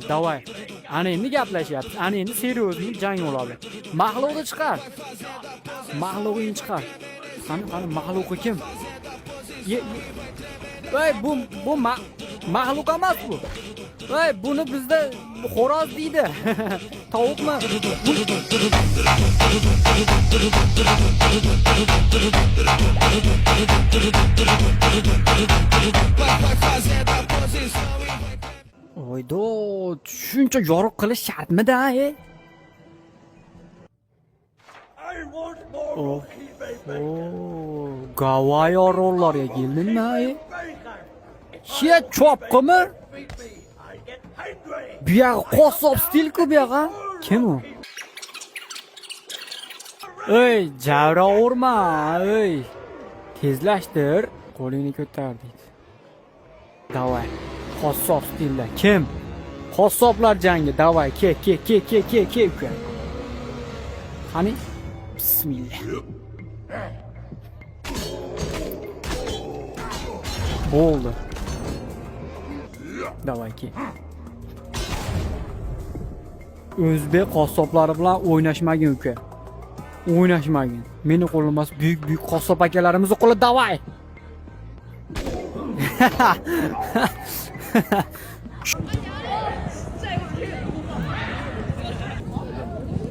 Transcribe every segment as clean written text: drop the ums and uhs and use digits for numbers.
Давай. Ana endi gaplashyapmiz. Ana endi серьезный jang bo'ladi. Maxluqni chiqar. Maxluqingni chiqar. Qani, qani maxluqi kim? Ye, ye. Voy, bu maxluq emas bu. Voy, buni bizda xo'roz deydi. Tovuqmi? Oydo, shuncha yorug' qilish shartmida, e? Oh. Gavay orollariga keldingmi, e? She chopqimi? Bu yog'i qassob stil-ku bu yog'i. Kim u? Ey, javra urma, ey. Tezlashtir, qo'lingni ko'tar deydi. Давай. Qassob stilda. Kim? Qassoblar jangi. Давай, ke, ke, ke, ke, ke, ke uka. Qani? Bismillah. Bo'ldi. Давай, ke. O'zbek qassoblari bilan o'ynashmagin uka. O'ynashmagin. Meni qo'lim emas, buyuk-buyuk qassob akalarimizni qo'li. Давай.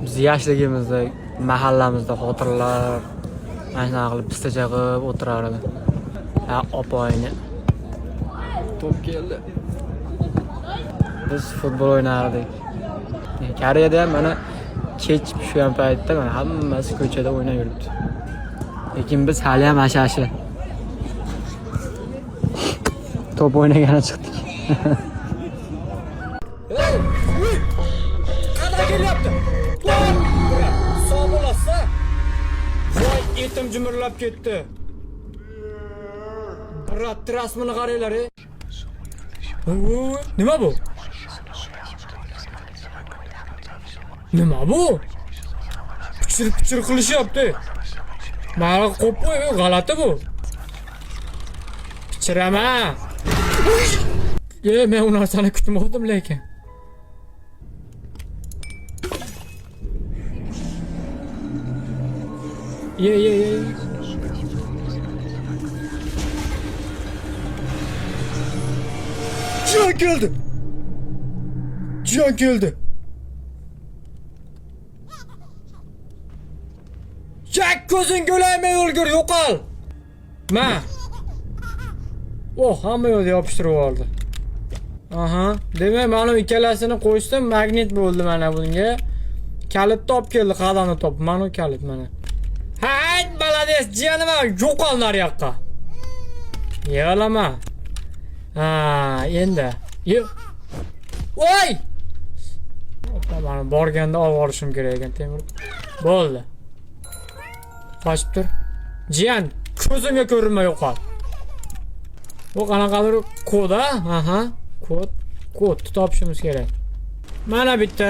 Biz yoshligimizda mahallamizda xotinlar mana shunaqa qilib pistacha qilib o'tirar edi. Ha, opoyini. To'p keldi. Biz futbol o'ynardik. Koreyada ham mana kech tushgan paytda mana hammasi ko'chada o'ynab yuribdi. Lekin biz hali ham ashashi. To'p o'ynagani chiqdik. Qanaqa kelyapti? Sog' bo'lasiz. Voy, etim jimirlab ketdi. Брат, rasmini qaranglar, ey. Nima bu? Nima bu? Pichir pichir qilishyapti. Mana qo'yib qo'y, g'alati bu. Pichirama. E, men u narsani kutmadim lekin. Ye, ye, ye. Jiyan keldi. Jiyan keldi. Chak ko'zing o'laymay o'lgur, yo'qol. Ma. Oh, hamma yo'lda yopishtirib oldi. Aha, demak, mana ikkalasini qo'shdim, magnit bo'ldi mana bunga. Kalitni olib keldi, qadamni topib. Mana u kalit mana. Hayt, молодец, jiyanim, yo'qol nariyoqqa. Yig'lama. Ha, endi. Voy! Mana borganda olib olishim kerak ekan temir. Bo'ldi. Qochib tur. Jiyan, ko'zimga ko'rinma, yo'qol. Bu qanaqadir kod, a? Aha, kod. Kodni topishimiz kerak. Mana bitta.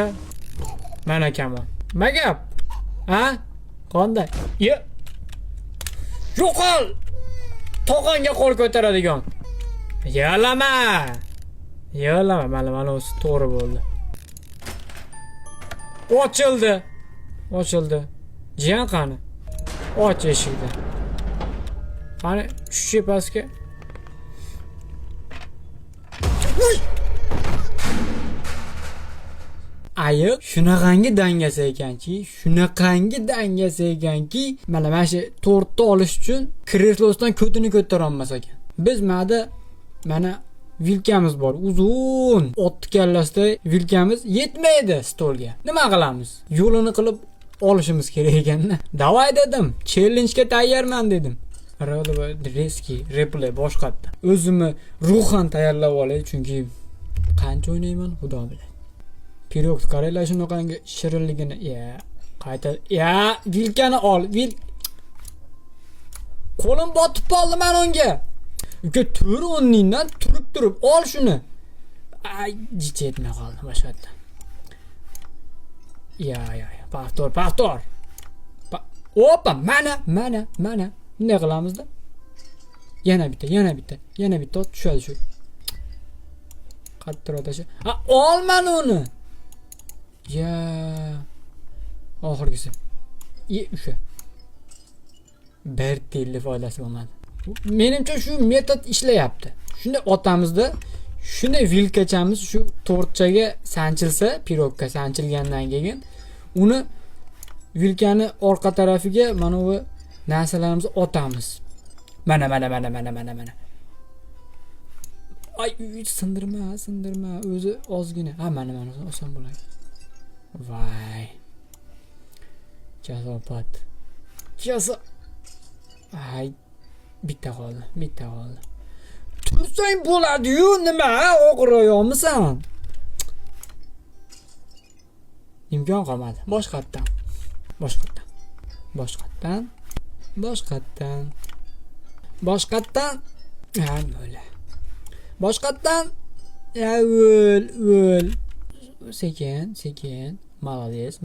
Mana kamon. Nima gap? Ha? Qanday? Ye. Yo'qol! Tog'onga qo'l ko'taradigan. Yig'lama. Yig'lama, mana mana o'zi to'g'ri bo'ldi. Ochildi. Ochildi. Jiyan qani? Och eshikni. Qani, tushchi pastga. Uy! Ayiq shunaqangi dangasa ekanki, shunaqangi dangasa ekanki, mana shu tortni olish uchun kreslosdan ko'tini ko'tara olmas ekan. Biz mana mana vilkamiz bor, uzun. Ot kallasida vilkamiz yetmaydi stolga. Nima qilamiz? Yo'lini qilib olishimiz kerak ekanda. Давай dedim, challenge'ga tayyorman dedim. Резкий replay boshqatdan. O'zimni ruhan tayyorlab olay, chunki qancha o'ynayman, xudo biladi. Pirog qaranglar shunaqangi shirinligini. Ya, qayta, ya, vilkani ol, vil. Qo'lim botib qoldi men unga. Uka, to'g'ri o'rningdan turib turib ol shuni. Ay, yetmay qoldi boshqatdan. Ya, ya, ya, повтор, повтор. Opa, mana, mana, mana. Bunday qilamizda. Yana bitta, yana bitta, yana bitta tushadi shu. Qattiqroq tasha. Ha, olmani uni. Ya. Oxirgisi. Ye, o'sha. Bir tiyinli foydasi bo'lmadi. Menimcha, shu metod ishlayapti. Shunday otamizda, shunday vilkachamiz shu tortchaga sanchilsa, pirogga sanchilgandan keyin uni vilkani orqa tarafiga mana bu narsalarimizni otamiz. Mana, mana, mana, mana, mana, mana. Ay, sindirma, sindirma. O'zi ozgina. Ha, mana, mana, oson bo'ladi. Voy. Kasofat. Ay, bitta qoldi, bitta qoldi. Tursang bo'ladi-yu, nima? Og'ir oyoqmisan? Imkon qolmadi. Boshqatdan. Boshqatdan. Boshqatdan. Boshqatdan. Boshqatdan. Ha, bo'la. Boshqatdan. Ya, o'l, o'l. Sekin, sekin. Молодец.